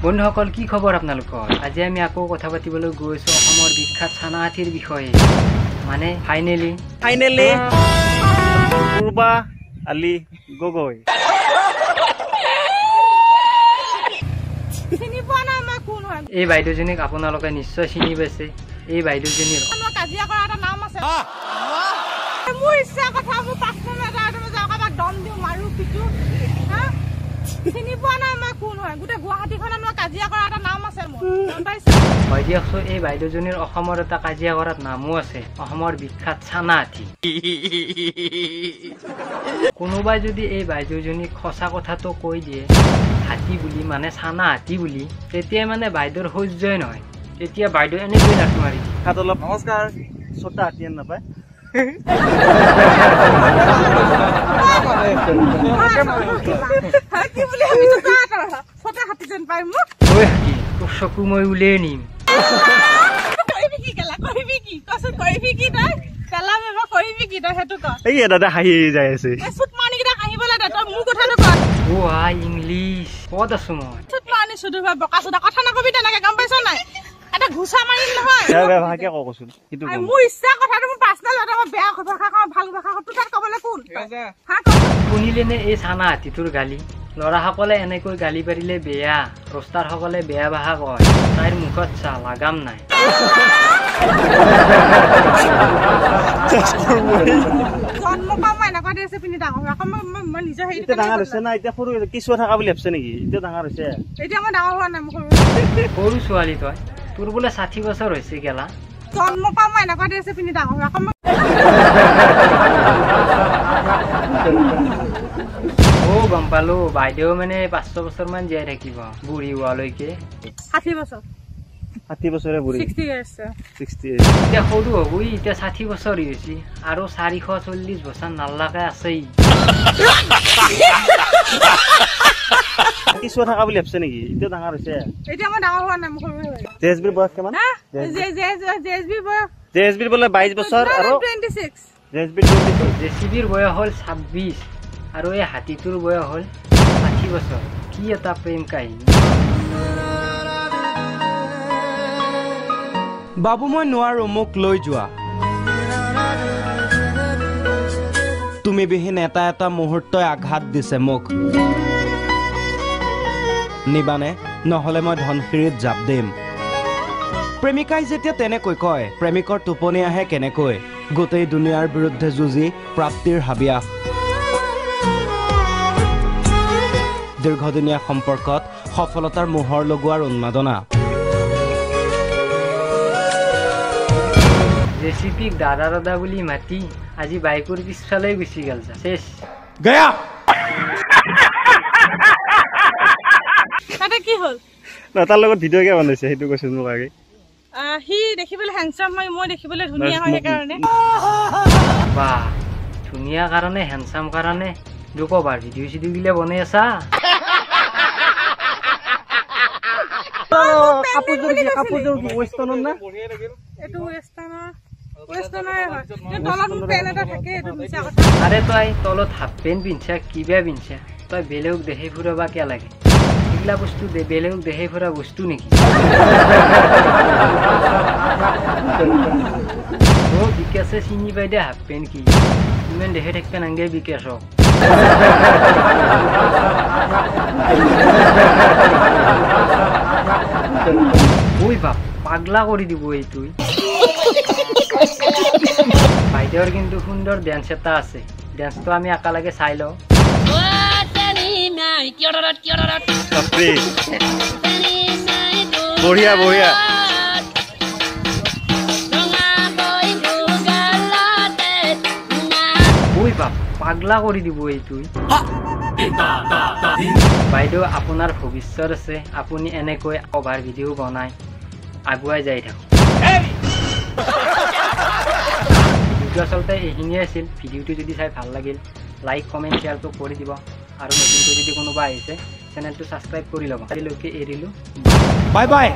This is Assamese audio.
বন্ধুসকল, কি খবৰ আপোনালোকৰ? আজি আমি আকৌ কথা পাতিবলৈ গৈছো অসমৰ বিখ্যাত চানা হাতীৰ বিষয়ে। মানে ফাইনেলি ফাইনেলি পূৰ্বা আলি গগৈ। এই বাইদেউজনীক আপোনালোকে নিশ্চয় চিনি পাইছে। এই বাইদেউজনীৰ কাজিয়া কৰা এটা নাম আছে। মোৰ ইচ্ছা কথা, মোৰ পাৰ্চনেল এটা, কাৰোবাক দম দিওঁ, মাৰো, পিটো। চিনি পোৱা নাই মই কোন হয়? গোটেই গুৱাহাটীখনত মই কাজিয়া কৰা এটা নাম আছে মোৰ, গম পাইছে? হয় দিয়কচোন, এই বাইদেউজনীৰ অসমৰ এটা কাজিয়া কৰাত নামো আছে, অসমৰ বিখ্যাত চানা হাতী। কোনোবাই যদি এই বাইদেউজনীক সঁচা কথাটো কৈ দিয়ে হাতী বুলি, মানে চানা হাতী বুলি, তেতিয়া মানে বাইদেউৰ সহ্যই নহয়। তেতিয়া বাইদেউ এনেকৈ লাট মাৰি হাত অলপ। নমস্কাৰ, ছটা হাতী নাপায়। কি বুলি ভাবিছ? ছটা হাতী যেন পাই মোক। ঐ হাতী, তোৰ চকু মই উলিয়াই নিম। কৰিবি কি কেলা? কৰিবি কি কচোন? কৰিবি কি তই? পেলাম এবাৰ, কৰিবি কি তই সেইটো ক। এই দাদা হাঁহি যাই আছে। চুট মাৰণিকেইটা হাঁহিবলৈ দে, তই মোৰ কথাটো ক। অ আই ইংলিছ ক'ত আছো মই? চুট মাৰণি চুদু ভাই, বকা চুদা কথা নকবি তেনেকে, গম পাইছ নাই? এটা ঘোচা মাৰিম নহয়। বেয়া ভাষাকে ক কচোন। সেইটো মোৰ ইচ্ছা কথাটো, মোৰ পাৰ্চনেল এটা, মই বেয়া ভাষা কওঁ, ভাল ভাষা কওঁ, তোৰ তাত ক'বলৈ কোন? শুনিলে নে এই চানা হাতীটোৰ গালি? ল'ৰাসকলে এনেকৈ গালি পাৰিলে বেয়া, ৰস্তাৰসকলে বেয়া ভাষা কয়। তাইৰ মুখত চা লাগাম নাই। জন্ম পাওঁ মই এনেকুৱা ড্ৰেছে পিন্ধি ডাঙৰ হোৱা। আকৌ মই নিজৰ হেৰিটো এতিয়া ডাঙৰ হৈছে না? এতিয়া সৰু কেঁচুৱা থকা বুলি ভাবছে নেকি? এতিয়া ডাঙৰ হৈছে। এতিয়া মই ডাঙৰ হোৱা নাই, মই সৰু। সৰু ছোৱালী তই, তোৰ বোলে 60 বছৰ হৈছে গেলা। জন্ম পাওঁ মই এনেকুৱা ড্ৰেছে পিন্ধি ডাঙৰ হোৱা। আকৌ অ গম পালো, বাইদেউ মানে 500 বছৰ মান জীয়াই থাকিব বুঢ়ী হোৱালৈকে। 60 বছৰ। 60 বছৰে বুঢ়ী। 60 years। 60। এতিয়া সৰু হ'বই, এতিয়া 60 বছৰ হৈছে আৰু 440 বছৰ নালাগে আছেই। কেঁচুৱা থকা বুলি ভাবছে নেকি? এতিয়া ডাঙৰ হৈছে। এতিয়া মই ডাঙৰ হোৱা নাই, মই সৰু। জেএছবিৰ বয়স কিমান? জেএছবিৰ বয়স, জেএছবিৰ বোলে 22 বছৰ আৰু 26। জেএছবিৰ 26। জেচিবিৰ বয়স হ'ল 26 আৰু এই হাতীটোৰ বয়স হ'ল 60 বছৰ। কি এটা প্ৰেম কাহিনী। বাবু মই নোৱাৰো, মোক লৈ যোৱা। তুমি বিহীন এটা এটা মুহূৰ্তই আঘাত দিছে মোক। নিবানে? নহ'লে মই ধনশিৰিত জাপ দিম। প্ৰেমিকাই যেতিয়া তেনেকৈ কয়, প্ৰেমিকৰ টোপনি আহে কেনেকৈ? গোটেই দুনিয়াৰ বিৰুদ্ধে যুঁজি প্ৰাপ্তিৰ হাবিয়াস। দীৰ্ঘদিনীয়া সম্পৰ্কত সফলতাৰ মোহৰ লগোৱাৰ উন্মাদনা। জেচিপিক দাদা দাদা বুলি মাতি আজি বাইকৰ পিছফালে গুচি গ'ল। চেচ গয়া। তাতে কি হ'ল? তাৰ লগত ভিডিঅ' কিয় বনাইছে সেইটো কৈছো মোক আগে। সি দেখিবলৈ হেণ্ডচাম হয়, মই দেখিবলৈ ধুনীয়া হয়, সেইকাৰণে। বাহ, ধুনীয়া কাৰণে, হেণ্ডচাম কাৰণে দুকবাৰ ভিডিঅ' চিডিঅ' গিলা বনাই আছা। কাপোৰযোৰ কি? কাপোৰযোৰ কি ৱেষ্টাৰ্ণৰ না? এইটো ৱেষ্টাৰ্ণৰ, ৱেষ্টাৰ্ণৰে হয়। তলত মোৰ পেণ্ট এটা থাকে, এইটো মিছা কথা। আৰে তই তলত হাফ পেণ্ট পিন্ধছা, কিবা পিন্ধছা, তই বেলেগক দেখাই ফুৰাবা কিয় লাগে? এইগিলা বস্তু বেলেগক দেখাই ফুৰা বস্তু নেকি? অ বিকাশে চিনি পাই দে হাফ পেণ্ট কি, ইমান দেখাই থাকিব নালাগে বিকাশক। ঐ বাপ, পাগলা কৰি দিব এইটোই। বাইদেউৰ কিন্তু সুন্দৰ ডেন্স এটা আছে, ডেন্সটো আমি একেলগে চাই লওঁ। বঢ়িয়া বঢ়িয়া। ঐ বাপ, পাগলা কৰি দিব এইটোই। বাইদেউ আপোনাৰ ভৱিষ্যত আছে, আপুনি এনেকৈ কভাৰ ভিডিঅ' বনাই আগুৱাই যাই থাকক। ভিডিঅ'টো আচলতে এইখিনিয়ে আছিল। ভিডিঅ'টো যদি চাই ভাল লাগিল, লাইক কমেণ্ট শ্বেয়াৰটো কৰি দিব আৰু নতুনকৈ যদি কোনোবা আহিছে চেনেলটো ছাবস্ক্ৰাইব কৰি ল'ব। আজিলৈকে এৰিলোঁ, বাই বাই।